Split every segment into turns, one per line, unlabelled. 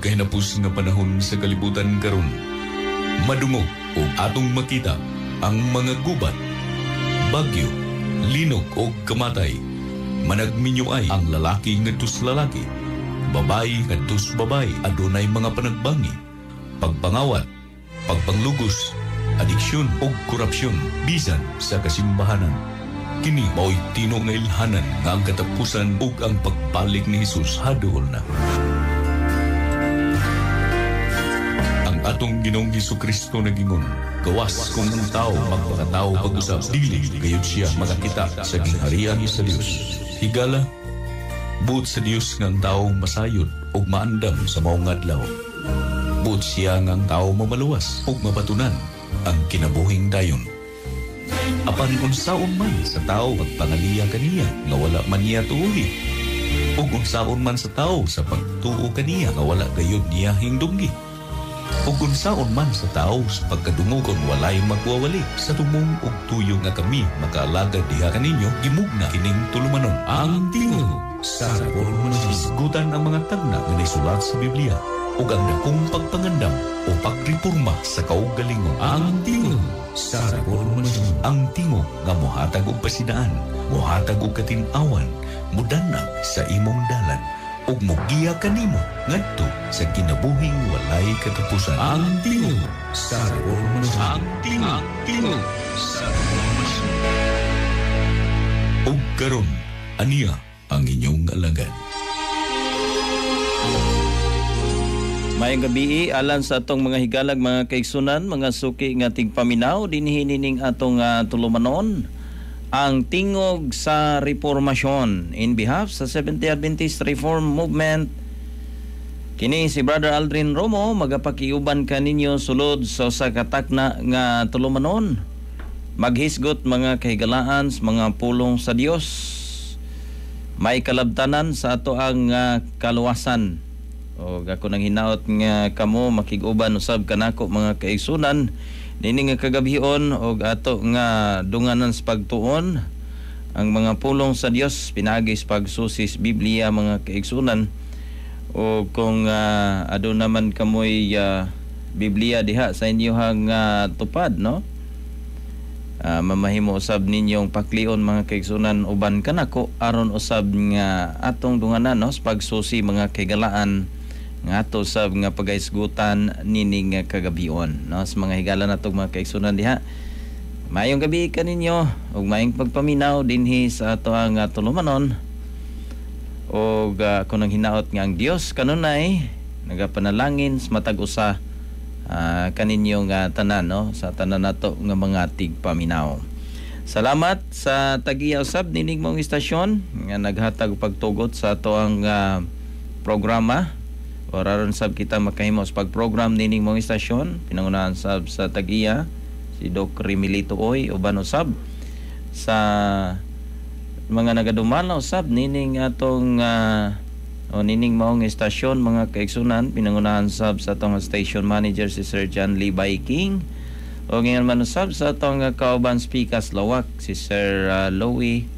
Nagkahinapos nga panahon sa kalibutan karon. Madungog o atong makita ang mga gubat, bagyo, linog o kamatay. Managminyo ay ang lalaki ngadto sa lalaki, babae ngadto sa babae, adunay mga panagbangi, pagpangawat, pagpanglugos, adiksyon o korupsyon bisan sa kasimbahanan. Kini mao'y tinuod nga ilhanan nga ang katapusan ug ang pagbalik ni Hesus haduol na. Ang atong Ginoong Hesukristo nagingon, gawas kung ang tao magpakatao pag-usab, dili gayud siya makakita sa gingharian sa Dios. Higala, buot sa Dios nga ang tao masayod ug maandam sa maong adlaw. Buot siya nga ang tao mamaluwas ug mabatunan ang kinabuhing dayon. Apan unsaon man sa tao pagpangaliya kaniya nga wala man niya tuuhi, ug unsaon man sa tao sa pagtuo kaniya nga wala gayud niya hingdunggi, ug unsaon man sa tao sa pagkadungog kon walay magwawali sa tumong ug tuyo nga kami makaalagad diha kaninyo, gimugna kining tulumanon. Ang Tingog sa Reformasyon. Hisgutan ang mga tagna nga naisulat sa Biblia ug ang dakong pagpangandam o pagreporma sa kaugalingon. Ang Tingog sa Reformasyon. Ang tingog nga mohatag og pasidaan, mohatag og katin-awan, mudanag sa imong dalan ug mogiya kanimo ngadto sa kinabuhing walay katapusan. Ang Tingog sa Reformasyon. Ang Tingog, Tingog sa Reformasyon. Ug karon, aniya ang inyong alagad.
Maayong gabi alan sa atong mga higalag, mga kaigsunan, mga suki nga tigpaminaw dinhi nining atong tulumanon, ang Tingog sa Reformasyon in behalf sa Seventh-day Adventist Reform Movement. Kini si Brother Aldrin Romo magapakiuban kaninyo sulod sa usa ka takna nga tulumanon. Maghisgot mga kahigalaan sa mga pulong sa Dios. May kalabtanan sa ato ang kaluwasan. O ako nang hinaot nga kamo makig-uban usab kanako mga kaigsunan nini nga kagabhion og ato nga dunganan sa pagtuon ang mga pulong sa Dios pinaagi sa pagsusi sa Biblia mga kaigsunan. O kung aduna man kamoy Biblia diha sa inyohang tupad, no? Mamahimo usab ninyong paklion mga kaigsunan uban kanako aron usab nga atong dunganan, no, sa pagsusi mga kahigalaan nga ato sab nga pagaisgutan nining kagabion, no, sa mga higala natong mga kaigsunan diha. Maayong gabi kaninyo ug maayong pagpaminaw dinhi sa ato ang tulumanon. Ug ako nang hinaot nga ang Dios kanunay nagapanalangin sa matag usa kaninyo nga tanan, no, sa tanan nato nga mga tigpaminaw. Salamat sa tagiya usab nining mong istasyon nga naghatag og pagtugot sa ato ang programa. Aron sab kita makahimo sa pag-program nining mong istasyon, pinangunahan sab sa tagiya si Doc Rimilito Oy uban usab sa mga nagadumala usab nining atong o nining maong istasyon mga kaigsunan, pinangunahan sab sa atong station manager si Sir John Lee King o ngayon man usab sa atong kauban speakers lawak si Sir Louie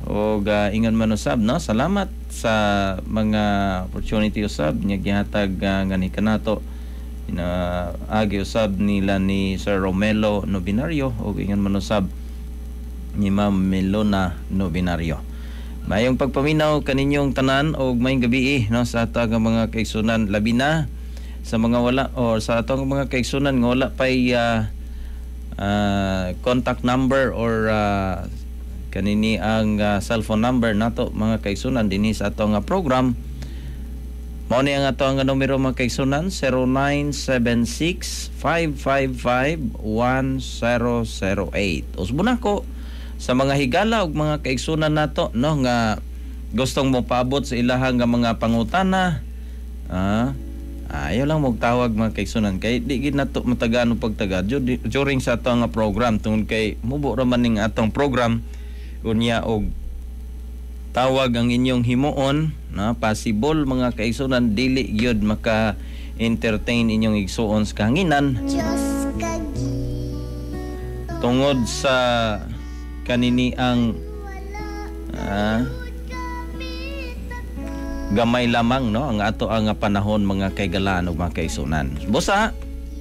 o ingon man usab, no, salamat sa mga opportunity usab nga gihatag ngani kanato na agi usab nila ni Sir Romelo Nobinario o ingon man usab ni Ma'am Melona Nobinario. Mayong pagpaminaw kaninyong tanan og maayong gabi, no, sa ato ang mga kaigsunan, labi na sa mga wala or sa atong mga kaigsunan nga wala pay contact number or kanini ang cellphone number nato mga kaigsunan dinhi sa atong program. Mao ni ang ato ang numero mga kaigsunan, 0976-555-1008. Usbon ako sa mga higala ug mga kaigsunan nato, no, nga gustong mopaabot sa ilahang nga mga pangutana, ayaw lang magtawag mga kaigsunan kay di gid nato matagaan og pagtaga during sa atong nga program tungod kay mubo ra man ning atong program. Unya og tawag ang inyong himuon, na possible mga kaigsunan dili gyud maka entertain inyong igsuon sa kahanginan tungod sa kanini ang Gamay lamang, no, ang ato ang panahon, mga kaigalaan ug mga kaigsunan. Busa,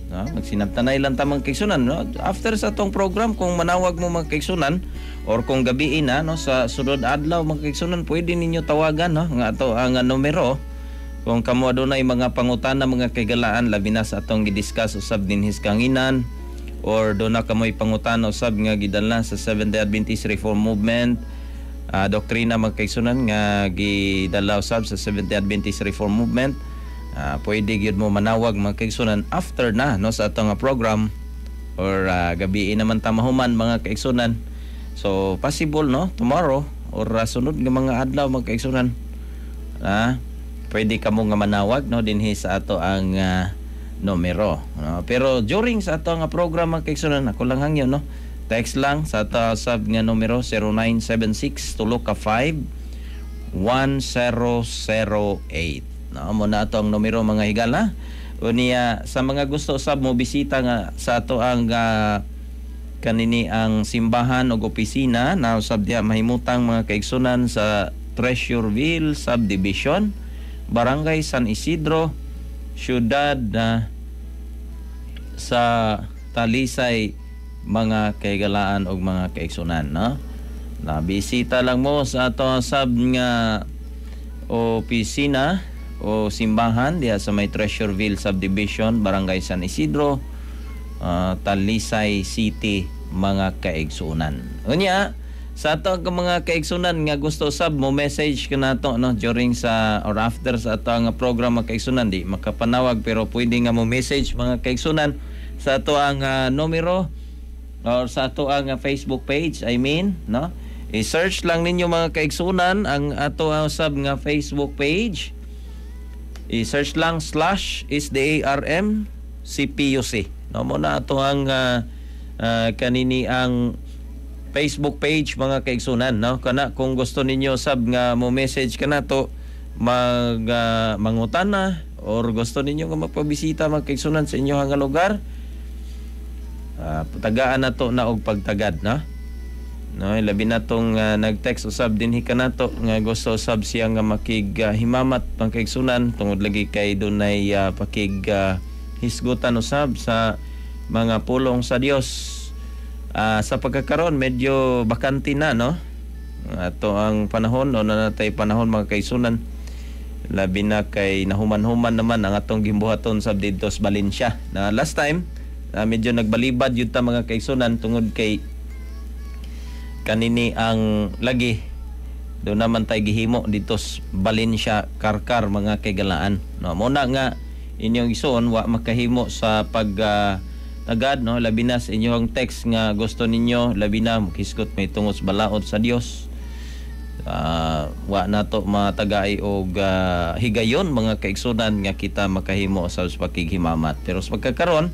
no, magsinabtanay lang ta, mga kaigsunan, no? After sa atong program, kung manawag mo, mga kaigsunan, or kung gabi na, no, sa sunod adlaw, mga kaigsunan, pwede ninyo tawagan, no, nga ato ang numero kung kamo adunay mga pangutana, mga kaigalaan, labi na sa atong gidiscuss usab dinhi sa kanginan, or duna kamoy pangutana usab nga gidala sa Seventh-day Adventist Reform Movement, doktrina, mga kaigsunan, nga gidala usab sa Seventh-day Adventist Reform Movement. Pwede gyud mo manawag, mga kaigsunan, after na, no, sa atong program or gabi naman ta mahuman, mga kaigsunan. So possible, no, tomorrow or sunod nga mga adlaw, mga kaigsunan, pwede kamo nga manawag, no, dinhi sa ato ang numero, no? Pero during sa ato nga program, mga kaigsunan, ako lang hangyo, no, text lang sa ato sab nga numero 0976 tulo ka 5 1008, no? Mo na ato ang numero, mga higala. Unya sa mga gusto sab mo bisita nga sa ato ang kanini ang simbahan og opisina na usab diha mahimutang, mga kaigsunan, sa Treasureville Subdivision, Barangay San Isidro, syudad na sa Talisay, mga kaigalaan og mga kaigsunan, no? Na bisita lang mo sa ato sab nga opisina o simbahan diha sa may Treasureville Subdivision, Barangay San Isidro, Talisay City, mga kaigsunan. Unya, sa ato ang mga kaigsunan nga gusto sab mo message kanato, no, during sa or after sa ato ang program, mga kaigsunan, di makapanawag pero pwede nga mo message, mga kaigsunan, sa ato ang numero or sa ato ang Facebook page, I mean, no? I-search lang ninyo, mga kaigsunan, ang ato ang sab nga Facebook page. I-search lang /SDARM CPUC, no? Mo na ato ang kanini ang Facebook page, mga kaigsunan, no? Kana kung gusto ninyo sab nga mo message kanato, mag mangutana or gusto ninyo nga magpabisita, mga kaigsunan, sa inyong nga lugar, tagaan na to na og pagtagad, no? No, labi na tong nag-text usab dinhi kanato nga gusto usab siya nga makig himamat, mga kaigsunan, tungod lagi kay dunay pakig hisgutan usab sa mga pulong sa Dios. Sa pagkakaron medyo bakante na, no, ato ang panahon, no, na natay panahon, mga kaigsunan, labi na kay nahuman-human naman ang atong gimbuhaton sa didto sa Valencia na last time. Medyo nagbalibad yun ta, mga kaigsunan, tungod kay kanini ang lagi do naman tay gihimo dito sa Valencia, Karkar, mga kaigalaan, no? Mo na nga inyong isuon wa makahimo sa pag tagad, no, labi na sa inyong text nga gusto ninyo, labi na mokisgot may tungod sa balaod sa Dios. Wa nato matagay og higayon, mga kaigsunan, nga kita makahimo sa pakighimamat. Pero sa pagkakaron,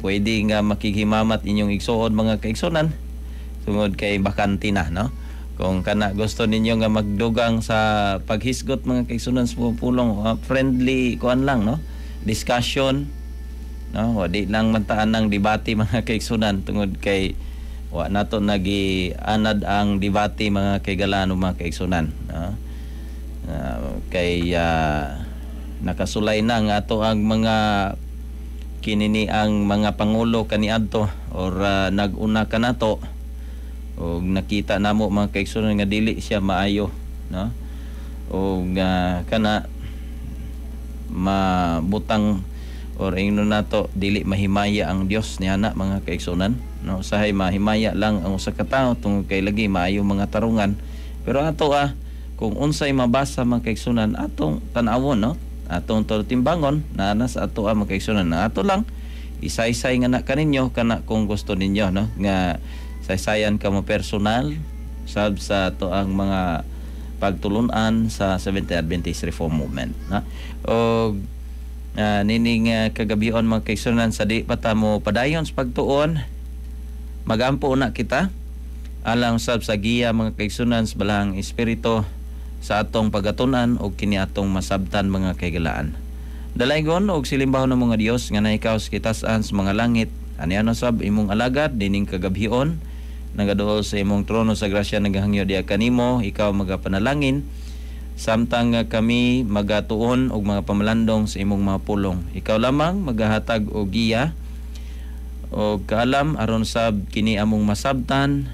pwede nga makighimamat inyong igsuon, mga kaigsunan, tungod kay bakante na, no? Kung kana gusto ninyo nga magdugang sa paghisgot, mga kaigsunan, sa pulong, friendly kuan lang, no, discussion, no? Wa di lang mantaan ng debate, mga kaigsunan, tungod kay wa nato nagi anad ang debate, mga kaigalaan ug mga kaigsunan, no? Kay nakasulay na nga ato ang mga kinini ang mga pangulo kaniadto or nag-una kanato og nakita namo, mga kaigsunan, nga dili siya maayo, no? Og kana mabutang or ingnon nato dili mahimaya ang Dios niana, mga kaigsunan, no? Usahay mahimaya lang ang usa ka tawo tungod kay lagi maayo mga tarungan, pero ato kung unsay mabasa, mga kaigsunan, atong tan-awon, no, atong timbangon na na sa ato, mga kaigsunan, na ato lang isaysay nga na kaninyo kana kung gusto ninyo, no, nga saysayan kamo personal sab sa ato ang mga pagtulunan sa Seventh-day Adventist Reform Movement, no? Og nining kagabion, mga kaigsunan, sa di pa ta mo padayon sa pagtuon, magampo na kita alang sab sa giya, mga kaigsunan, sa Balahang Espiritu sa atong pagatunan og kini atong masabtan, mga kaigalaan. Dalaygon og silimbahon ng mga Dios nga naikaw sa kitasan sa mga langit. Ani ano sab imong alagad dining kagabhion nagaduol sa imong trono sa grasya, nagahangyo diya kanimo, ikaw magapanalangin. Samtang nga kami magatuon og mga pamalandong sa imong mga pulong, ikaw lamang magahatag og giya og kaalam aron sab kini among masabtan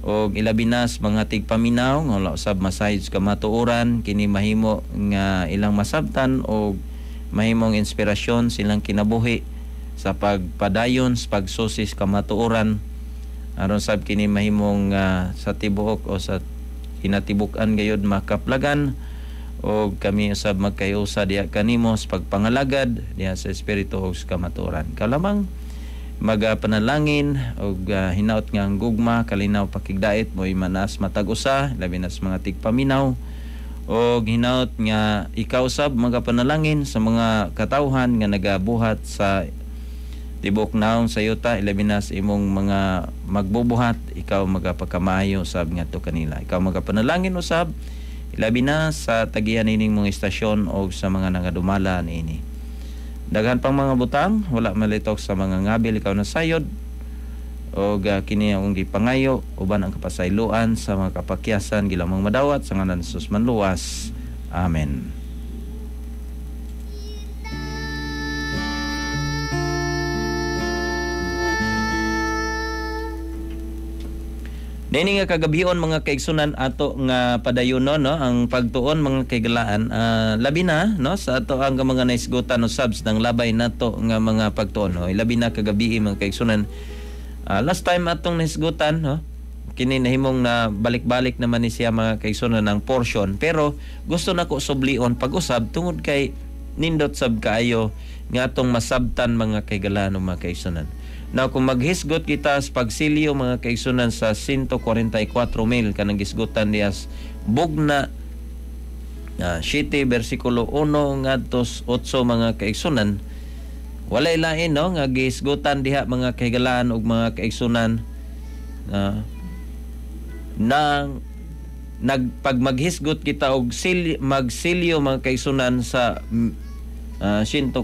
og ilabi na sa mga tigpaminaw nga wala usab masayod sa kamatuoran, kini mahimo nga ilang masabtan og mahimong inspirasyon silang kinabuhi sa pagpadayon sa pagsusi sa kamatuoran aron sab kini mahimong sa tibuok o sa kinatibuk-an gayud makaplagan og kami usab magkayusa diha kanimo sa pagpangalagad diha sa espiritu ug sa kamatuoran. Kalamang magapanalangin og hinaot nga ang gugma, kalinaw, pakigdait mo'y manas matag usa, labi na sa mga tigpaminaw, og hinaot nga ikaw usab magapanalangin sa mga katawhan nga nagabuhat sa tibuok naong sa yuta, ilabi na sa imong mga magbubuhat, ikaw magapakamayo sab ngadto kanila. Ikaw magapanalangin usab ilabi na sa tagian nining mga istasyon og sa mga nangadumala niini. Daghan pang mga butang, wala malitok sa mga ngabil, ikaw nasayod og kini akong gipangayo uban ang kapasayloan sa mga kapakyasan gilamang madawat sa ngalan ni Jesus manluwas. Amen. Nini nga kagabion mga kaigsunan ato nga padayonon, no, ang pagtuon mga kaigalaan, labi na, no, sa ato ang mga naisgutan o subs ng labay nato nga mga pagtuon, no, labi na kagabi mga kaigsunan. Last time atong naisgutan, no, kini nahimong na balik-balik naman ni siya mga kaigsunan ng portion, pero gusto nako sublion pag-usab tungod kay nindot sab kaayo nga atong masabtan mga kaigalaan o mga kaigsunan. Now, kung maghisgot kita sa pagsilyo mga kaigsunan sa 144 mil kanang gisgutan niya bugna 7 versikulo 1 ngadto 8 mga kaigsunan, walay lain, no, nga gisgutan diha mga kahigalaan ug mga kaigsunan nang nagpag maghisgot kita og magsilyo mga kaigsunan sa 144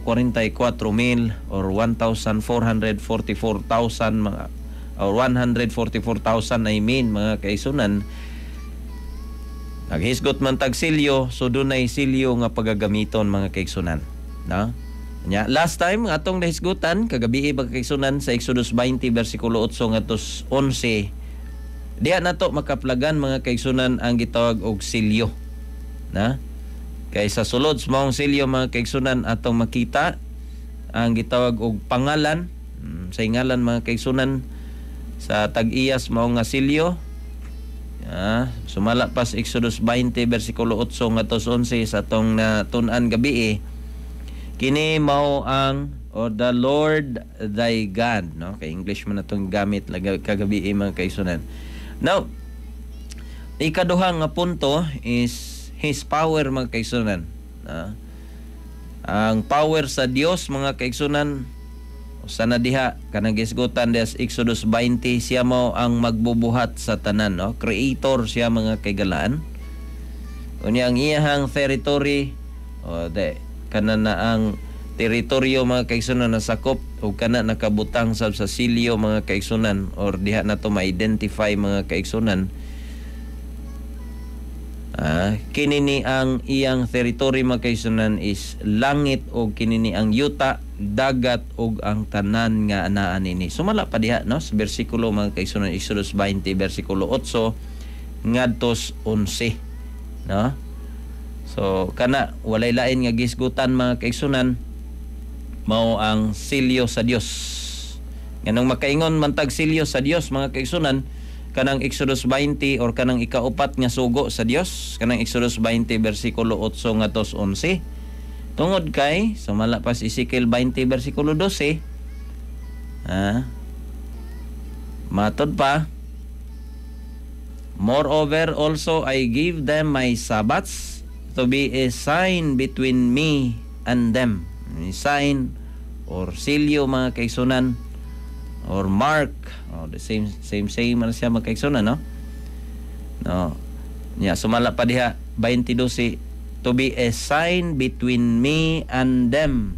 mil or 1,444,000 mga or 144,000 I mean mga kaigsunan, naghisgot man tag silyo, so dunay silyo nga pagagamiton mga kaigsunan, no? Nya last time atong nahisgutan kagabi mga kaigsunan sa Exodus 20 versikulo 8 ngadto 11, diha nato makaplagan mga kaigsunan ang gitawag og silyo, na? Kay sa sulod sa maong silyo mga kaigsunan atong makita ang gitawag og pangalan, sa ingalan mga kaigsunan sa tag-iyas maong nga silyo. Sumala pa sa Exodus 20 versikulo 8 ngadto 11 sa atong natun-an gabi, kini mao ang or the Lord thy God, no? Kay English man atong gamit kagabi mga kaigsunan. Now, ikaduha nga punto is His power mga kaigsunan. Ang power sa Dios mga kaigsunan, sana diha kanang gisgutan diha sa Exodus 20, siya mao ang magbubuhat sa tanan, no? Creator siya mga kaigalaan. Unya ang iyahang territory o de kana na ang teritoryo mga kaigsunan na sakop o kana nakabutang sab sa silyo mga kaigsunan, or diha nato ma-identify mga kaigsunan. Kini ni ang iyang territory mga kaigsunan is langit o kini ni ang yuta, dagat og ang tanan nga anaan ini. Sumala pa diha, no, sa bersikulo mga kaigsunan Exodus 20 versikulo 8 ngadto 11, no? So kana walay lain nga gisgutan mga kaigsunan, mao ang silyo sa Dios. Nganong makaingon man tag silyo sa Dios mga kaigsunan, kanang Exodus 20 or kanang ikaupat nga sugo sa Dios, kanang Exodus 20 versikulo 8 ngadto 11. Tungod kay sumala pa sa Ezekiel 20 versikulo 12, matod pa, moreover also I give them my Sabbaths to be a sign between me and them. A sign or silyo mga kaigsunan, or mark, oh, the same same same man siya mga kaigsunan, no? No. Nya sumala pa diha 20:12, to be a sign between me and them,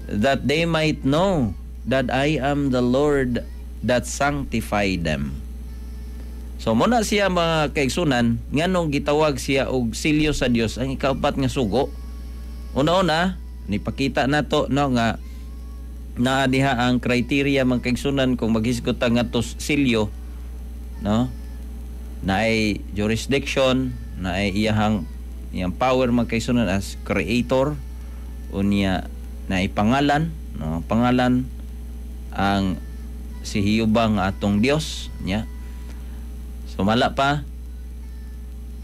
that they might know that I am the Lord that sanctify them. So muna siya, mga kaigsunan, nganong gitawag siya og silyo sa Dios ang ikaupat nga sugo. Una-una, nipakita nato, no, nga naa diha ang criteria, mga kaigsunan, kung maghisgot ta ngadto silyo, no, naay jurisdiction, naay iyahang iyang power, mga kaigsunan, as creator. Unya naay pangalan, no, pangalan ang si Jehova nga atong Dios nya. Sumala pa,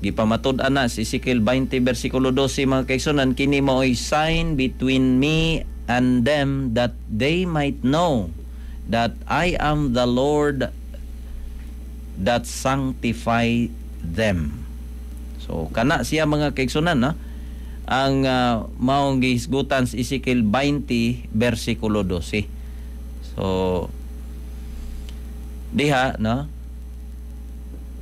gipamatud-an na si Ezekiel 20 versikulo 12, mga kaigsunan, kini maoy sign between me and them, that they might know that I am the Lord that sanctify them. So kana siya, mga kaigsunan, no? Ang maong gihisgutan sa Ezekiel 20 versikulo 12. So diha, no,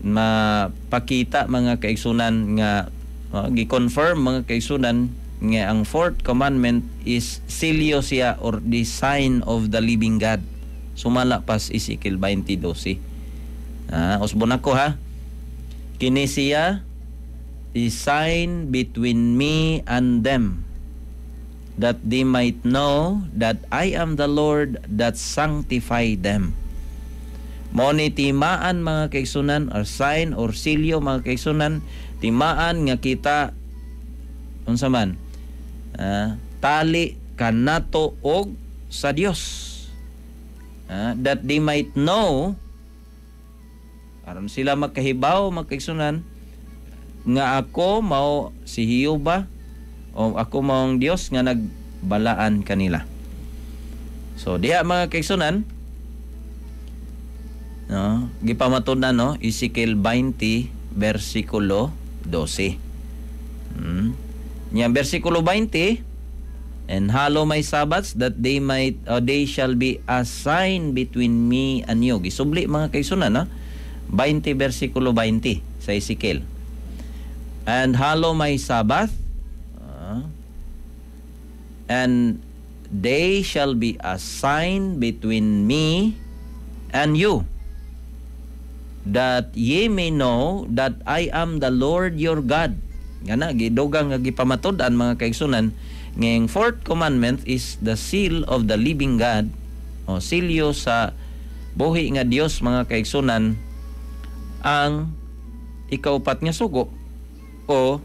mapakita, mga kaigsunan, nga gi-confirm, mga kaigsunan, nga ang fourth commandment is silyo siya or the sign of the living God, sumala pas Ezekiel 20:12. Usbon ako ha. Kini siya the sign between me and them, that they might know that I am the Lord that sanctify them. Mao ni timaan, mga kaigsunan, or sign or silyo, mga kaigsunan, timaan nga kita unsa man tali kanato og sa Dios. That they might know, aron sila makahibaw, mga kaigsunan, nga ako mao si Jehova o ako mao ang Dios nga nagbalaan kanila. So diha, mga kaigsunan, no, gipamatud-an, no, Ezekiel 20 versikulo 12. Nya versikulo 20, "And hallow my Sabbaths, that they shall be a sign between me and you." Gisubli, mga kaigsunan, no? 20 versikulo 20 sa Ezekiel. "And hallow my Sabbath, and they shall be a sign between me and you, that ye may know that I am the Lord your God." Ngana gidugang nga gipamatud-an, mga kaigsunan, ngayong fourth commandment is the seal of the living God o silyo sa buhi nga Dios, mga kaigsunan, ang ikaupat nga sugo o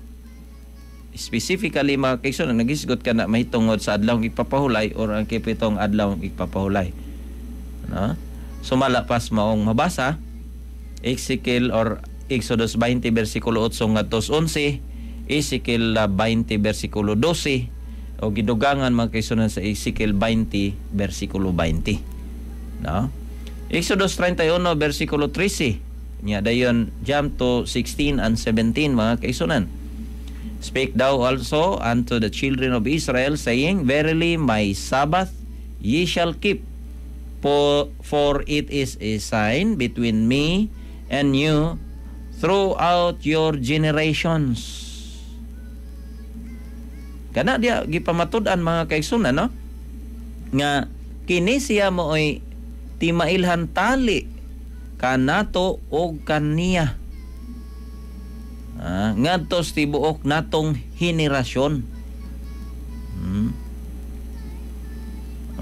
specifically, mga kaigsunan, nagisgot ka na mahitungod sa adlaw igpapahulay or ang kipitong adlaw igpapahulay, no? Sumala pas maong mabasa Ezekiel or Exodus 20 versikulo 8 ngadto 11, Ezekiel 20 versikulo 12 o gidugangan, mga kaigsunan, sa Ezekiel 20 versikulo 20, no? Exodus 31 versikulo 13 nya dayon jump to 16 and 17, mga kaigsunan. "Speak thou also unto the children of Israel, saying, Verily my Sabbath ye shall keep, for it is a sign between me and you throughout your generations." Kana diya gipamatud-an, mga kaigsunan, no, nga kini siya mooy timailhan tali kanato og kaniya ngadto sa tibuok natong henerasyon.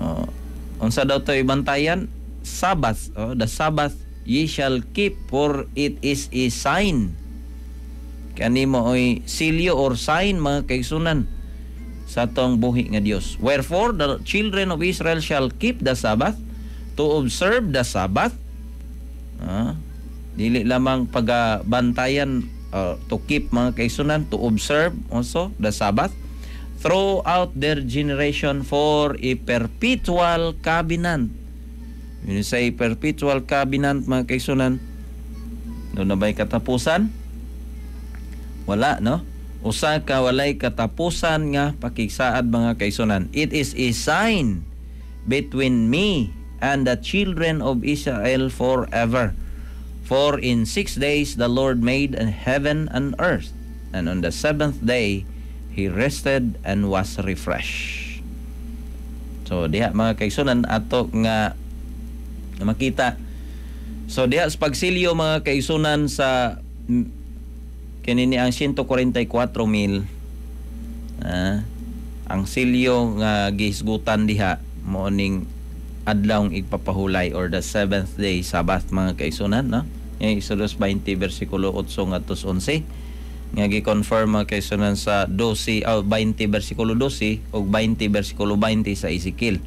Oh, unsa daw to ibantayan? Sabbath. Oh, "The Sabbath ye shall keep, for it is a sign." Kani mooy silyo or sign, mga kaigsunan, sa atong buhi nga Dios. "Wherefore the children of Israel shall keep the Sabbath to observe the Sabbath." Dili lamang pagabantayan, to keep, mga kaigsunan, to observe also the Sabbath throughout their generation for a perpetual covenant. When you say perpetual covenant, mga kaigsunan, duna ba'y katapusan? Wala, no? Usa ka walay katapusan nga pakigsaad, mga kaigsunan. "It is a sign between me and the children of Israel forever. For in 6 days the Lord made heaven and earth, and on the seventh day he rested and was refreshed." So diha, mga kaigsunan, ato nga makita So diha sa pagsilyo, mga kaigsunan, sa kini ni ang 144,000, ang silyo nga gihisgutan diha mao ning adlawng igpapahulay or the seventh day Sabbath, mga kaigsunan, no? Nga Exodus 20 bersikulo 8 ngadto 11 nga gi-confirm, mga kaigsunan, sa 12 o 20 bersikulo 12 ug 20 bersikulo 20 sa Ezekiel.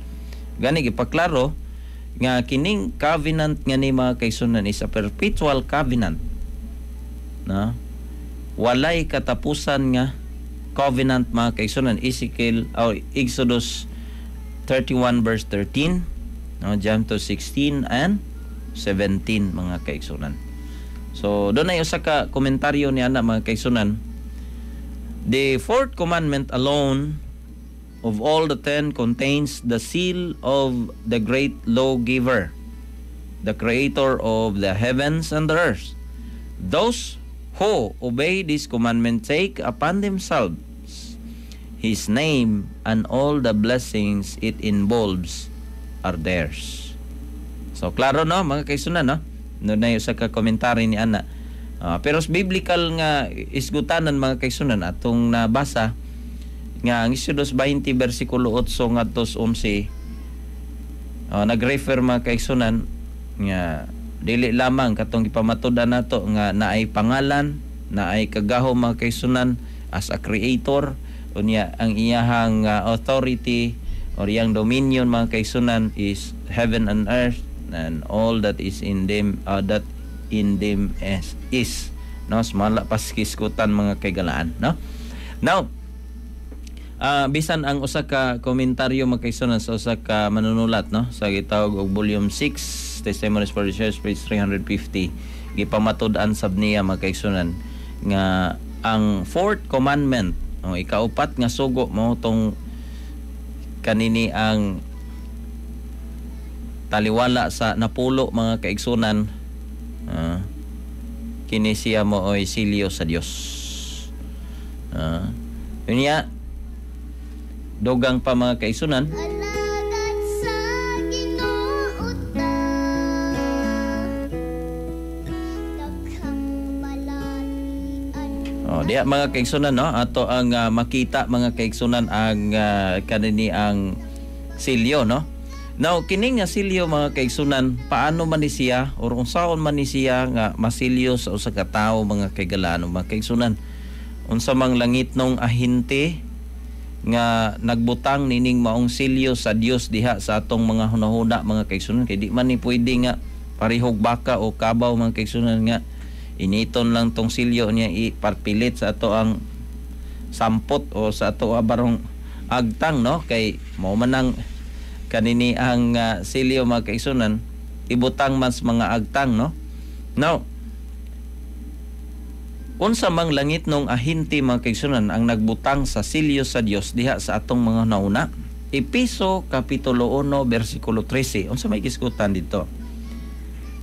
Gani gipaklaro nga kining covenant nga ni, mga kaigsunan, is a perpetual covenant, no? Walay katapusan nga covenant, mga kaigsunan. Ezekiel o Exodus 31 verse 13, no, jump to 16 and 17, mga kaigsunan. So doon ay usa ka komentaryo ni ana, mga kaigsunan. The fourth commandment alone of all the 10 contains the seal of the great lawgiver, the creator of the heavens and the earth. Those who obey this commandment take upon themselves his name, and all the blessings it involves are theirs. So klaro, no, mga kaigsunan, no? No na sa ka komentaryo ni ana. Pero sa biblical nga isgutanan, mga kaigsunan, atong nabasa nga ang Exodus 20 bersikulo 8 ngadto 11 nag-refer, mga kaigsunan, nga dili lamang katong gipamatud-an nato nga naay pangalan, naay kagahom, mga kaigsunan, as a creator. Unya ang iyahang authority or iyang dominion, mga kaigsunan, is heaven and earth and all that is in them, that in them is, no? Sumala pas hisgutan, mga kahigalaan, no? Now, bisan ang usa ka komentaryo, mga kaigsunan, sa usa ka manunulat, no, sa gitawag og volume 6, Testimonies for the Church, page 350, gipamatud-an sab niya, mga kaigsunan, nga ang fourth commandment o ikaupat nga sugo mo tong kanini ang taliwala sa napulo, mga kaigsunan, kini siya mo oy silyo sa Dios. Yun niya, dugang pa, mga kaigsunan.
Alagad sa Ginoo ta. Daghang balatian.
Oh, diya, mga kaigsunan, no, ato ang makita, mga kaigsunan, ang kanini ang silyo, no. Now kini nga silyo, mga kaigsunan, paano man ni siya or unsaon man ni siya nga masilyo sa usa ka tawo, mga kahigalaan, mga kaigsunan? Unsa mang langitnong ahente nga nagbutang nining maong silyo sa Dios diha sa atong mga hunahuna, mga kaigsunan? Kay di man ni pwede nga parehog baka o kabaw, mga kaigsunan, nga initon lang tong silyo niya iparpilit sa ato ang sampot o sa ato barong agtang, no? Kay mao man ang kanini ang silyo, mga kaigsunan, ibutang man sa mga agtang, no? Now, unsa mang langitnong ahente, mga kaigsunan, ang nagbutang sa silyo sa Dios diha sa atong mga nauna? Epeso kapitulo 1 bersikulo 13. Unsa may gisgutan dito?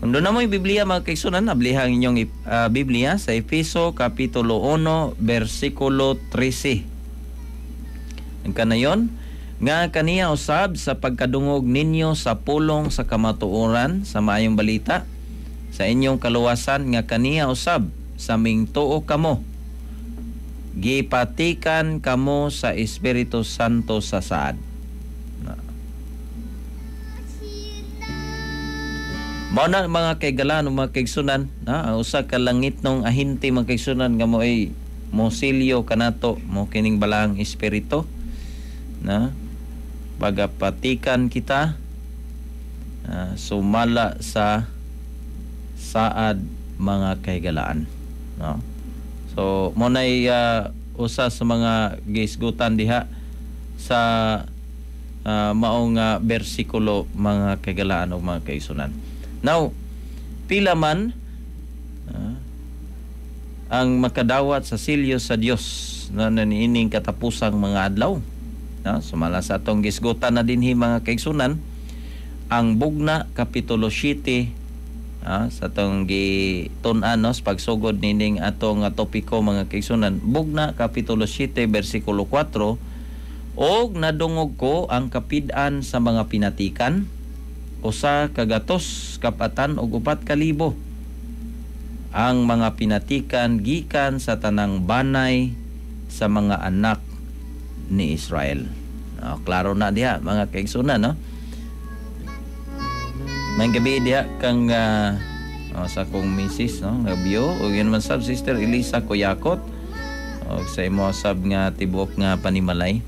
Kung doon na mo yung Biblia, mga kaigsunan, abliha ang inyong Biblia sa Epeso kapitulo 1 bersikulo 13. Ang kanayon nga kaniya usab sa pagkadungog ninyo sa pulong sa kamatuoran sa maayong balita sa inyong kaluwasan, nga kaniya usab sa mingtuo kamo gipatikan kamo sa Espiritu Santo sa saad. Na. Mao na, mga kahigalaan, mga kaigsunan, na ang usa ka langitnong ahente, mga kaigsunan, nga mo ay mosilyo kanato mo kining balaang espiritu na pagapatikan kita sumala sa saad, mga kahigalaan, no? So mo nay usa sa mga gisgutan diha sa maong bersikulo, mga kahigalaan ug mga kaigsunan. Now, pila man ang makadawat sa silyo sa Dios na naniining katapusang mga adlaw? No? Sumala sa atong gisgutan na dinhi, mga kaigsunan, ang Bugna kapitulo 7, sa atong gitun-an, no, sa pagsugod nining atong topiko, mga kaigsunan. Bugna kapitulo 7 bersikulo 4: "Og nadungog ko ang kapid-an sa mga pinatikan." 104,000 ang mga pinatikan gikan sa tanang banay sa mga anak ni Israel. Oh, klaro na diha mga kaigsunan, no? May gabi diha kang sa akong misis, no, nga biyo ug yun man sab Sister Elisa Kuyakot og sa imo sab nga tibuok nga panimalay.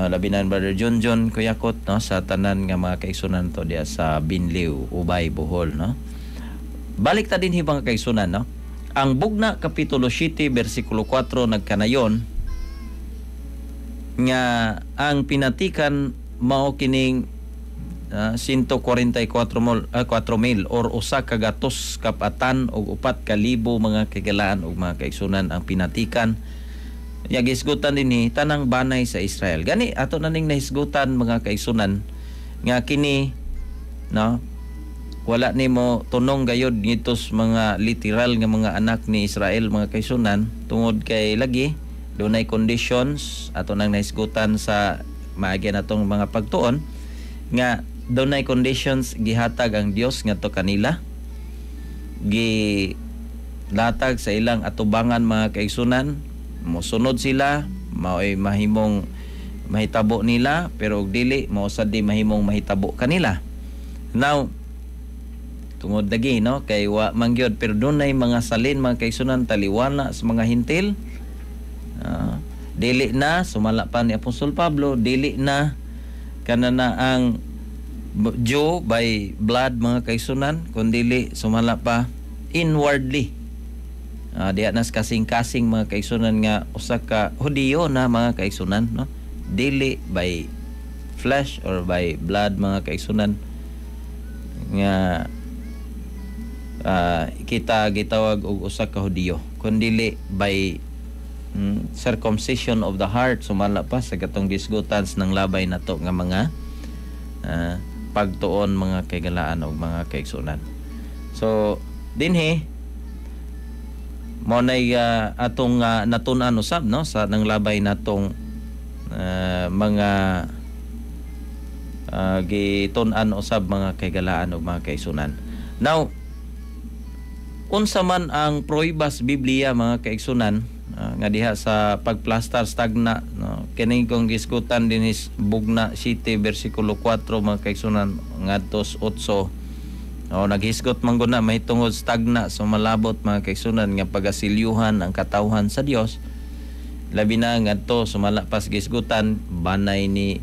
Labi na Brother John John Kuyakot, no, sa tanan nga mga kaigsunan to diha sa Binliw, Ubay, Bohol, no. Balik ta dinhi mga kaigsunan, no. Ang Bugna kapitulo 7 bersikulo 4 nagkanayon nga ang pinatikan mao kining 144 mol, 4 mil or 104,000 mga kagalaan ug mga kaigsunan ang pinatikan. Ya, gisgutan dinhi tanang banay sa Israel. Gani ato na ning nahisgutan mga kaigsunan nga kini, no, wala nimo tunong gayud ngitos mga literal nga mga anak ni Israel mga kaigsunan, tungod kay lagi dunay conditions. Ato nang nahisgutan sa maagi natong mga pagtuon nga dunay conditions gihatag ang Dios ngadto kanila, gi latag sa ilang atubangan mga kaigsunan. Mosunod sila, mao'y mahimong mahitabo nila, pero og dili, mao sad di mahimong mahitabo kanila. Now, tungod lagi, no, kay wa man gyud, pero dunay mga salin mga kaigsunan, taliwala sa mga Hentil. Dili na sumala pa ni Apostol Pablo, dili na kana na ang Jew by blood mga kaigsunan, kundili sumala pa inwardly. Diha nas kasing-kasing mga kaigsunan nga usa ka Hudiyo na mga kaigsunan, no, dili by flesh or by blood mga kaigsunan nga kita gitawag og usa ka Hudiyo, kundili by circumcision of the heart sumala pa sa katong gisgutan ng labay nato nga mga pagtuon mga kaigalaan og mga kaigsunan. So dinhi mo nay atong natun-an usab, no, sa nang labay natong mga gitun-an usab mga kaigalaan ug mga kaigsunan. Now, unsa man ang pruebas Biblia mga kaigsunan nga diha sa pagplastar stagna, no, kini kong gisgutan dinhi Bugna 7 bersikulo 4 mga kaigsunan ngadto 8. O, naghisgot man gud na mahitungod stagna, so malabot mga kaigsunan nga pagasilyuhan ang katawhan sa Dios, labi na ngadto sumala pas gisgutan banay ni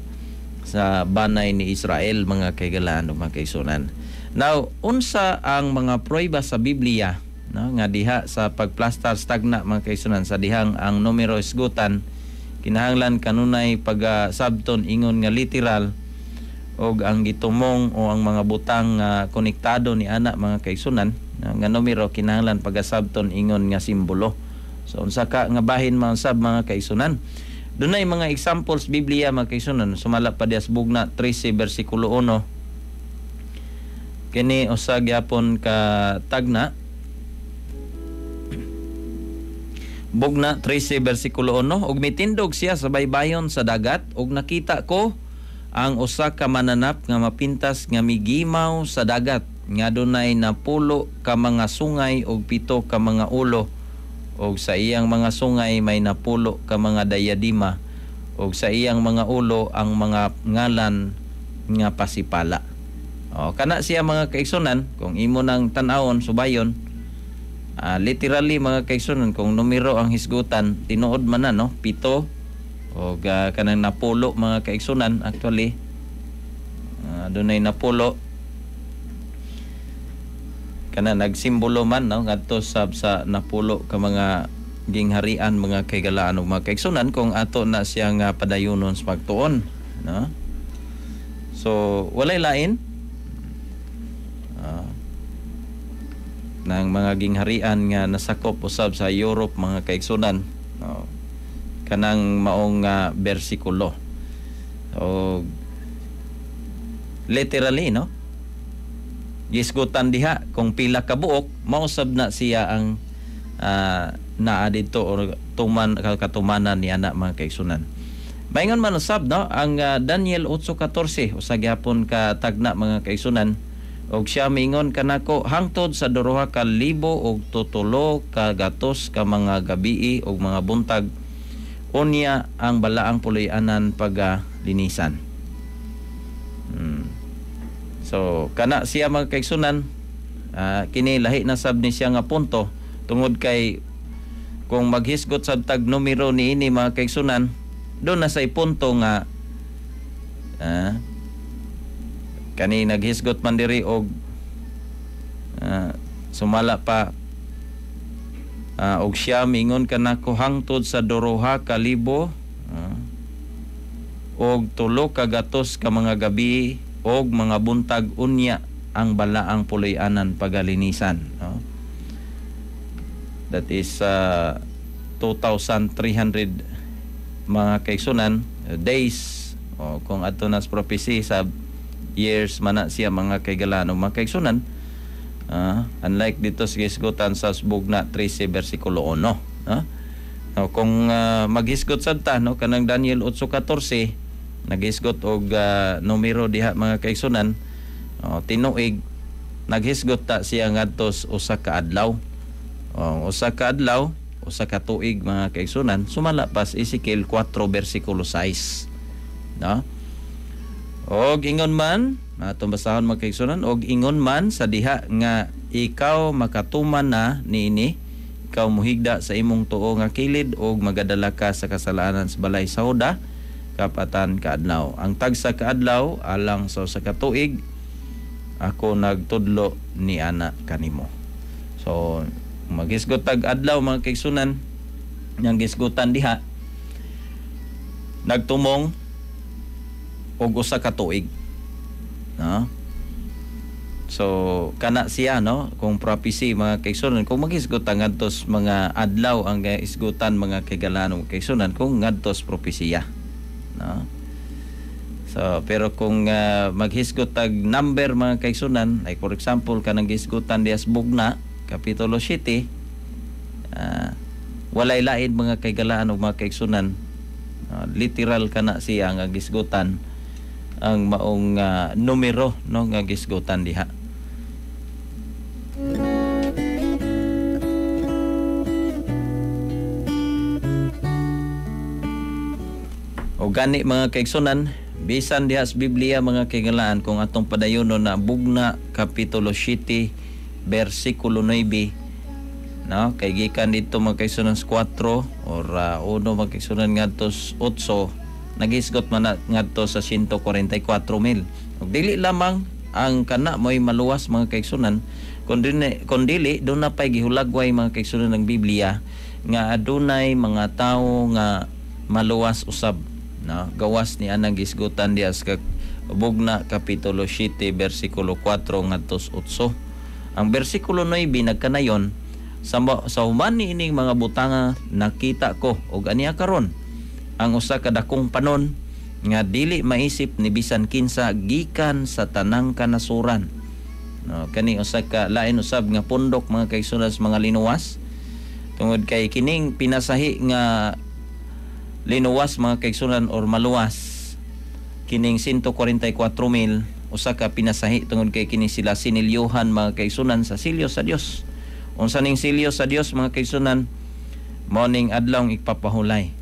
sa banay ni Israel mga kaigalaan ug mga kaigsunan. Now, unsa ang mga prueba sa Biblia, no, nga diha sa pagplastar stagna mga kaigsunan, sa dihang ang numero isgutan kinahanglan kanunay pagasabton ingon nga literal og ang gitumong o ang mga butang nga konektado ni ana mga kaigsunan nga numero kinahanglan pagasabton ingon nga simbolo? So unsa ka nga bahin man sab mga kaigsunan? Dunay mga examples Biblia mga kaigsunan sumala pa diha sa Bugna 13 bersikulo 1. Kini usa gyapon ka tagna. Bugna 13 bersikulo 1: "Ug mitindog siya sa baybayon sa dagat, ug nakita ko ang usa ka mananap nga mapintas nga migimaw sa dagat nga dunay 10 ka mga sungay ug 7 ka mga ulo, ug sa iyang mga sungay may 10 ka mga dayadima, ug sa iyang mga ulo ang mga ngalan nga pasipala." O, kana siya mga kaigsunan, kung imo nang tan-awon subayon, literally mga kaigsunan, kung numero ang hisgutan, tinuod man na, no, 7 o kanang 10 mga kaigsunan. Actually, dunay 10 kana nagsimbolo man, no, ngadto sab sa 10 ka mga gingharian mga kaigalaan ug mga kaigsunan, kung ato na siyang padayonon sa pagtuon, no. So walay lain ng mga gingharian nga nasakop usab sa Europe mga kaigsunan, no, kanang maong bersikulo. So literally, no, gisgutan diha kung pila ka buok, mausab na siya ang naa didto or tuman katumanan ni ana mga kaigsunan. Maingon man usab, no, ang Daniel 8:14 usa gyapon ka tagna mga kaigsunan, og siya miingon kanako hangtod sa duha ka libo og tutulo ka gatos ka mga gabii og mga buntag, unya ang balaang puloy-anan pagalinisan. So kana siya mga kaigsunan, kini lahi na sab ni siya nga punto tungod kay kung maghisgot sad tag numero niini mga kaigsunan, doon na sa punto nga kani naghisgot man diri og sumala pa og siya mingon kanako hangtod sa duha ka libo og tulo ka gatos ka mga gabi og mga buntag, unya ang balaang puloy-anan pagalinisan, no? That is 2,300 mga kaigsunan days, o kung adto na sa prophecy sa years man na siya mga kaigalan o mga kaigsunan, unlike dito sa gisgutan sa Bugna 13 versikulo 1, no? No, kung maghisgot sad ta, no, kanang Daniel 8:14 naghisgot og numero diha mga kaigsunan, tinuig naghisgot ta siya ngadto usa ka adlaw, usa ka adlaw usa ka tuig mga kaigsunan, sumala pas Ezekiel 4 versikulo 6, no? Og ingon man atong basahon mga kaigsunan, og ingon man sa diha nga ikaw makatuman na niini, ikaw muhigda sa imong tuo nga kilid og magadala ka sa kasalanan sa balay sa Huda kapatan kaadlaw. Ang tagsa kaadlaw alang sa usa ka tuig, ako nagtudlo ni ana kanimo. So maghisgot tag adlaw mga kaigsunan, yang gisgutan diha nagtumong og usa ka tuig, no? So kana siya, no, kung prophecy mga kaigsunan, kung maghisgot ang ngadtos mga adlaw ang isgutan mga kaigalan og kaigsunan kung ngadtos propesiya, no? So pero kung maghisgot tag number mga kaigsunan, like for example kanang gisgutan diha sa Bugna kapitulo 7, walay lain mga kaigalaan og mga kaigsunan, literal kana siya nga gisgutan ang maong numero, no, nga gisgutan diha. O gani mga kaigsunan, bisan diha sa Biblia mga kaigalaan, kung atong padayonon na Bugna kapitulo 7 versikulo 9, no, kay gikan dito mga kaigsunan sa 4 or 1 mga kaigsunan ngadto sa 8, nagisgot man ngadto sa 144,000. Ug dili lamang ang kana mo'y maluwas mga kaigsunan, kun dili doon na pay gihulagway mga kaigsunan ng Biblia nga adunay mga tawo nga maluwas usab, no, gawas ni anang gisgutan diha sa Bugna kapitulo 7 versikulo 4 ngadto sa 8. Ang bersikulo 9 nagkanayon, sa human niining mga butanga nakita ko og aniya karon ang usa ka dakong panon nga dili maisip ni bisan kinsa gikan sa tanang kanasuran. No, kani usa ka lain usab nga pundok mga kaigsunan sa mga linuwas, tungod kay kining pinasahi nga linuwas mga kaigsunan or maluwas kining 144,000 usa ka pinasahi tungod kay kini sila sinilyuhan mga kaigsunan sa silyo sa Dios. Unsa ning silyo sa Dios mga kaigsunan? Mao ning adlawng ipapahulay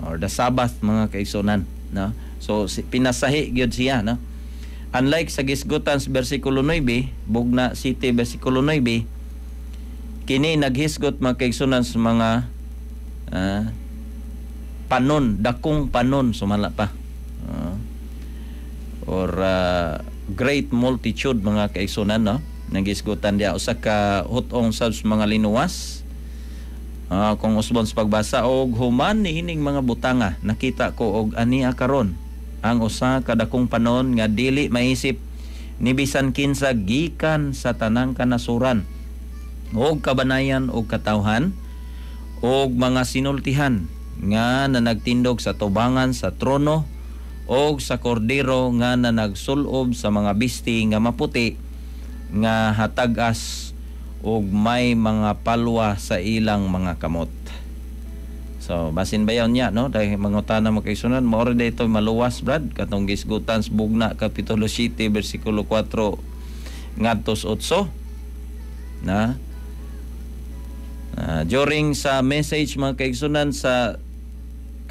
or the Sabbath mga kaigsunan, no? So pinasahi gyud siya, no? Unlike sa gisgutan sa bersikulo 9, Bugna City bersikulo 9, kini naghisgot mga kaigsunan sa mga panon, dakong panon sumala pa, or great multitude mga kaigsunan, no? Nagisgutan diha usa ka hutong sa mga linuwas. Kung usbon sa pagbasa, og human niining mga butanga nakita ko og ania karon ang usa ka dakong panon nga dili maisip ni bisan kinsa gikan sa tanang kanasuran og kabanayan og katawhan og mga sinultihan nga nanagtindog sa tubangan sa trono og sa kordero nga nanagsulob sa mga bisti nga maputi nga hatag-as og may mga palwa sa ilang mga kamot. So basin bayaw niya, no, dahil mangutana mo kay sunan, mao ra ito maluwas, brad, katong gisgutan sa Bugna kapitulo 7 bersikulo 4 ngadto 8 na. During sa message mga kaigsunan sa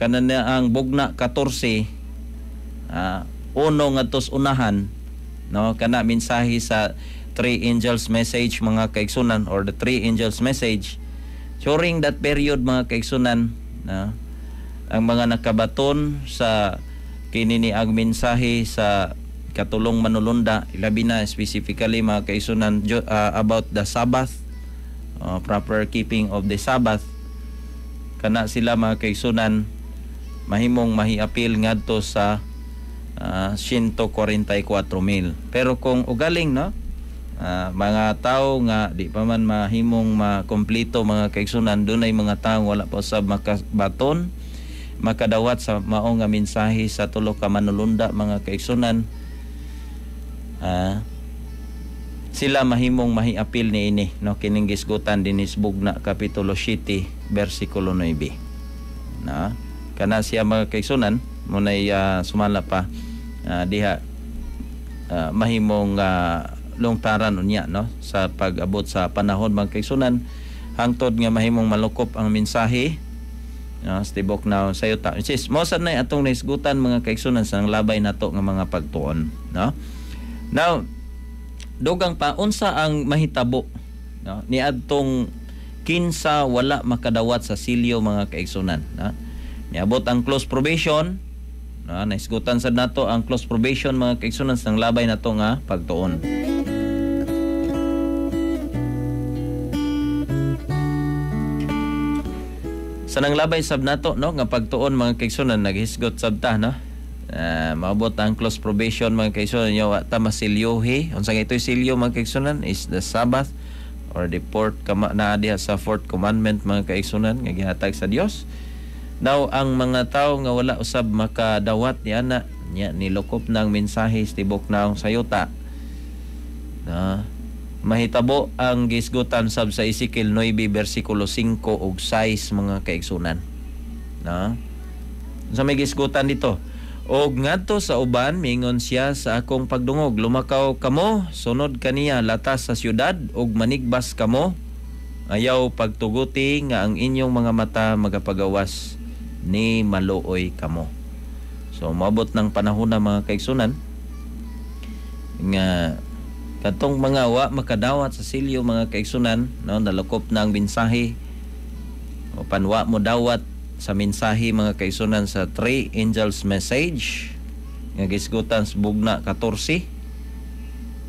kananaang Bugna 14 uno ngadto unahan, no, kana mensahe sa Three Angels Message mga kaigsunan, or the Three Angels Message. During that period mga kaigsunan, no, ang mga nakabaton sa kini ni ang mensahe sa katulong manulunda, ilabi na specifically mga kaigsunan about the Sabbath, proper keeping of the Sabbath, kana sila mga kaigsunan mahimong mahiapil ngadto sa 144,000. Pero kung ugaling, no, mga tao nga di pa man mahimong makompleto mga kaigsunan, dunay mga tao wala pa usab makabaton, makadawat sa mao nga mensahe sa tulo ka manulunda mga kaigsunan, sila mahimong mahiapil niini, no, kining gisgutan dinhi sa Bugna kapitulo 7 bersikulo 9. Na kana siya mga kaigsunan munay sumala pa diha mahimong lungtaran unya, no, sa pag-abot sa panahon mga kaigsunan hangtod nga mahimong malukop ang mensahe, no, sa tibok na sayota. Which is mo sad nay atong naisgutan mga kaigsunan sa labay nato nga mga pagtuon, no. Now dugang pa, unsa ang mahitabo, no, niadtong kinsa wala makadawat sa silyo mga kaigsunan, no? Niabot ang close probation, no, naisgutan sad nato ang close probation mga kaigsunan sa labay nato nga pagtuon. Sa nanglabay sab nato, no, nga pagtuon mga kaigsunan, naghisgot sab ta, no. Maabot ang close probation mga kaigsunan, yawa ta masilyohi. Unsa nga ito'y silyo mga kaigsunan is the Sabbath or the fourth na diha sa fourth commandment mga kaigsunan nga gihatag sa Dios. Now ang mga tawo nga wala usab makadawat ni ana nya nilukop ng mensahe sa tibok naong sayota, na mahitabo ang gisgutan sab sa Ezekiel 9 bersikulo 5 ug 6 mga kaigsunan. Na sa may gisgutan dito, og ngadto sa uban mingon siya sa akong pagdungog, lumakaw kamo sunod kaniya latas sa syudad ug manigbas kamo, ayaw pagtuguti nga ang inyong mga mata magapagawas ni maluoy kamo. So moabot ng panahon na mga kaigsunan nga katong mga wa makadawat sa silyo mga kaigsunan, no, nalukop na ang mensahe o panwa mo dawat sa mensahe mga kaigsunan sa Three Angels Message nga gisgutan sa Bugna 14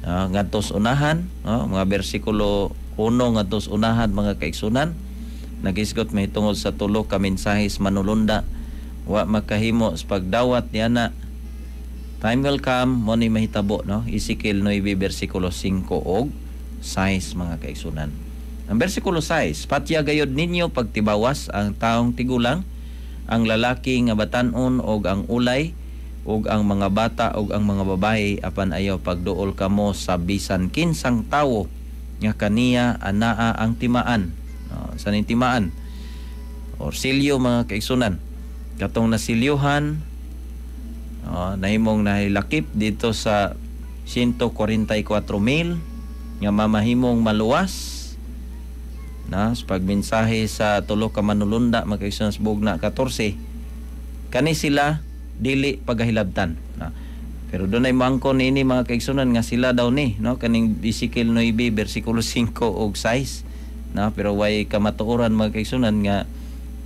ngadto sa unahan, no, mga bersikulo 1 ngadto sa unahan mga kaigsunan, nagisgot mahitungod sa tulo ka mensahe sa manulunda, wa makahimo sa pagdawat niana. Time will come, mo ni mahitabo, no? Ezekiel 9 bersikulo 5 og 6 mga kaigsunan. Ang bersikulo 6, patya gayod ninyo pagtibawas ang taong tigulang, ang lalaki nga batan-on og ang ulay og ang mga bata og ang mga babae, apan ayaw pagduol kamo sa bisan kinsang tawo nga kaniya anaa ang timaan. No, sa ning timaan or silyo mga kaigsunan, katong nasilyuhan, nahimong nahilakip dito sa 144,000 nga mamahimong maluwas na sa pagmensahe sa tulo ka manulunda mga kaigsunan sa Bugna 14, kani sila dili pagahilabtan, na. Pero dunay moangkon niini mga kaigsunan nga sila daw ni, no, kaning Ezekiel 9 bersikulo 5 ug 6, na, pero way kamatuoran mga kaigsunan nga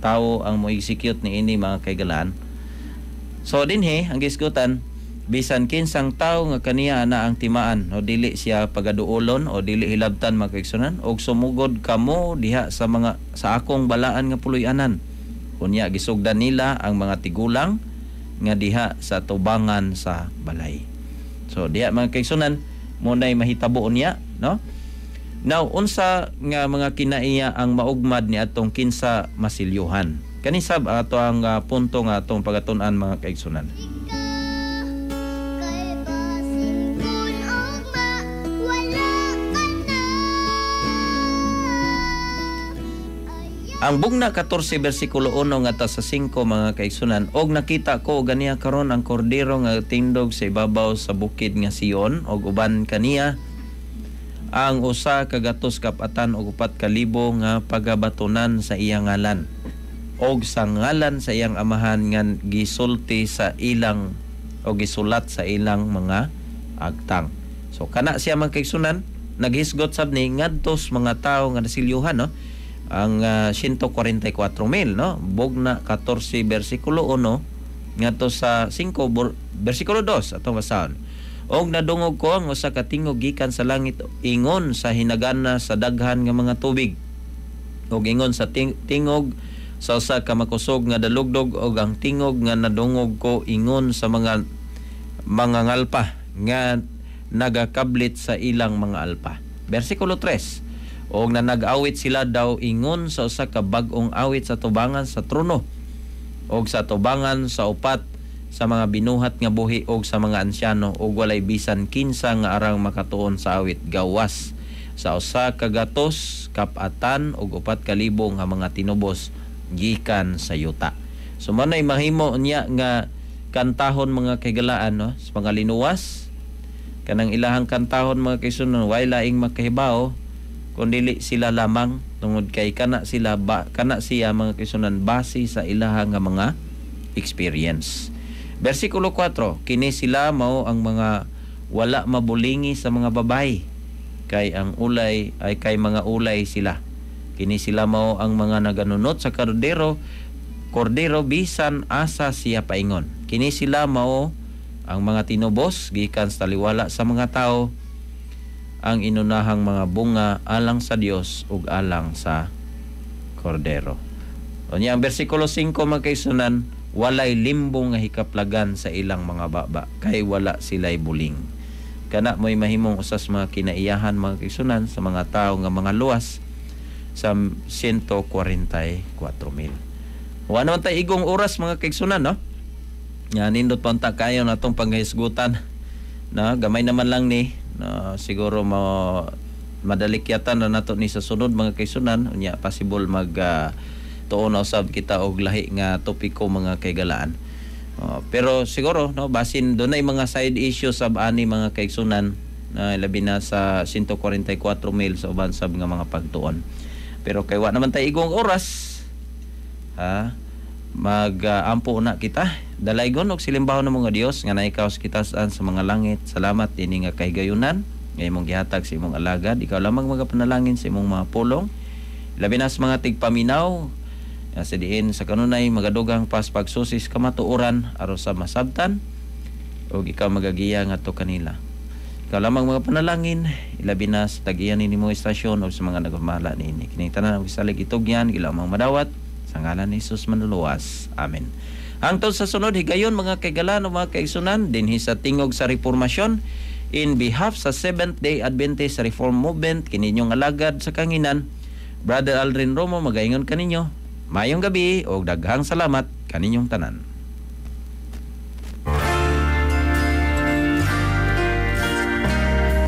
tao ang mo-execute niini mga kaigalaan. So dinhi ang gisgutan, bisan kinsang tawo nga kaniya ana ang timaan o dili siya pagaduolon o dili hilabtan mga kaigsunan, og sumugod kamo diha sa mga sa akong balaan nga puloy-anan. Unya gisugdan nila ang mga tigulang nga diha sa tubangan sa balay. So diha mga kaigsunan mo nay mahitabo unya, no? Now unsa nga mga kinaiya ang maugmad ni atong kinsa masilyuhan? Kani sab ato ang punto nga atong pagatun-an mga kaigsunan. Ang bugna 14 bersikulo 1 ngadto sa 5 mga kaigsunan, og nakita ko ganiya karon ang kordero nga tindog sa ibabaw sa bukid nga Sion, og uban kaniya ang 104,000 nga pagabatunan sa iyang ngalan og sa ngalan sa iyang amahan nga gisulti sa ilang o gisulat sa ilang mga agtang. So kana siya mga kaigsunan, naghisgot sab ni ngadto sa mga tawo nga nasilyuhan, no? Ang 144,000, no? Bugna 14 bersikulo 1 ngadto sa 5 bersikulo 2 atong basahon. Og nadungog ko ang usa ka tingog gikan sa langit ingon sa hinagana sa daghan nga mga tubig, og ingon sa tingog sa usa ka makusog nga dalugdog, og ang tingog nga nadungog ko ingon sa mga ngalpa nga nagakablit sa ilang mga alpa. Bersikulo 3. Og na nag-awit sila daw ingon sa usa ka bag-ong awit sa tubangan sa trono og sa tubangan sa upat sa mga binuhat nga buhi og sa mga ansyano, og walay bisan kinsa nga arang makatuon sa awit gawas sa 104,000 nga mga tinubos gikan sa yuta. So manay mahimo niya nga kantahon mga kahigalaan, no? Sa mga linuwas kanang ilahang kantahon mga kaisunan, way laing makahibaw kun dili sila lamang, tungod kay kana sila ba, kana siya mga kaisunan base sa ilahang nga mga experience. Bersikulo 4, kini sila mao ang mga wala mabulingi sa mga babay, kay ang ulay ay kay mga ulay sila. Kini sila mao ang mga naganunot sa kordero bisan asa siya paingon. Kini sila mao ang mga tinubos gikan sa taliwala sa mga tao, ang inunahang mga bunga alang sa Dios ug alang sa kordero. Unya ang bersikulo 5 mga kaisunan, walay limbong nga hikaplagan sa ilang mga baba, kay wala sila'y buling. Kana mo'y mahimong usas mga kinaiyahan mga kaisunan sa mga tao nga mga luwas sa 144,000. Wa naman tayo igong oras mga kaigsunan, no? Nga nindot pa unta kayo na itong panghisgutan, na gamay naman lang ni na siguro madalikyatan na nato ni sa sunod mga kaigsunan. Unya possible mag tuon usab kita og lahi nga topiko mga kaigalaan. Pero siguro, no, basin dunay mga side issues sab ani mga kaigsunan, na labi na sa 144,000 sa uban sab nga mga pagtuon. Pero kay wa naman tay igong oras, ha, mag-ampo na kita. Dalaygon og silimbahon ng mga Dios nga naikaw sa kitasan sa mga langit. Salamat dinhi nga kahigayunan nga imong gihatag sa imong alagad. Ikaw lamang magapanalangin sa imong mga pulong. Labi na sa mga tigpaminaw sa diin sa kanunay magadugang pas pagsusis kamatuoran aron sa masabtan, ug ikaw magagiya ngadto kanila. Ikaw lamang mga panalangin, ilabi na sa tagiyan nini mo istasyon o sa mga nagmamala niini. Kining tanan ang gisalig itugyan, gilamang madawat sa ngalan ni Jesus manluluwas. Amen. Hangtod sa sunod higayon mga kaigalan o mga kaigsunan dinhi sa Tingog sa Reformasyon, in behalf sa Seventh Day Adventist Reform Movement, kininyong alagad sa kanginan, Brother Aldrin Romo, magaingon kaninyo. Mayong gabi og daghang salamat kaninyong tanan.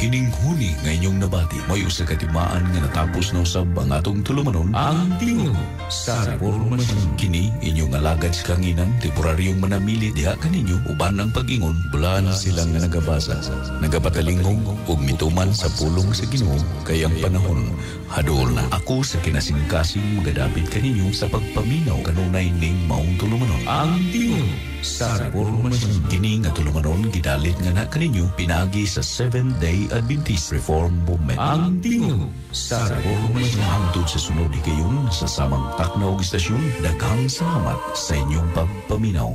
Kining huni nga inyong nabati, may usa ka timaan nga natapos na usab ang atong tulumanon, ang Tingog sa Reformasyon. Kini inyong alagad sa kanginan, temporaryong manamili diha kaninyo uban ang pag-ingon, bulan sila nga nagabasa, nagapatalingog ug mituman sa pulong sa Ginoo, kay ang panahon hadol na. Ako sa kinasingkasing magadapit kaninyo sa pagpaminaw kanunay ning maong tulumanon, ang Tingog sa Reformasyon. Kini nga tulumanon gidalit nga na kaninyo pinaagi sa Seventh Day Adventist Reform Movement. Ang Tingog sa Reformasyon. Hangtod sa sunod higayon sa samang takna og istasyon, daghang salamat sa inyong pagpaminaw.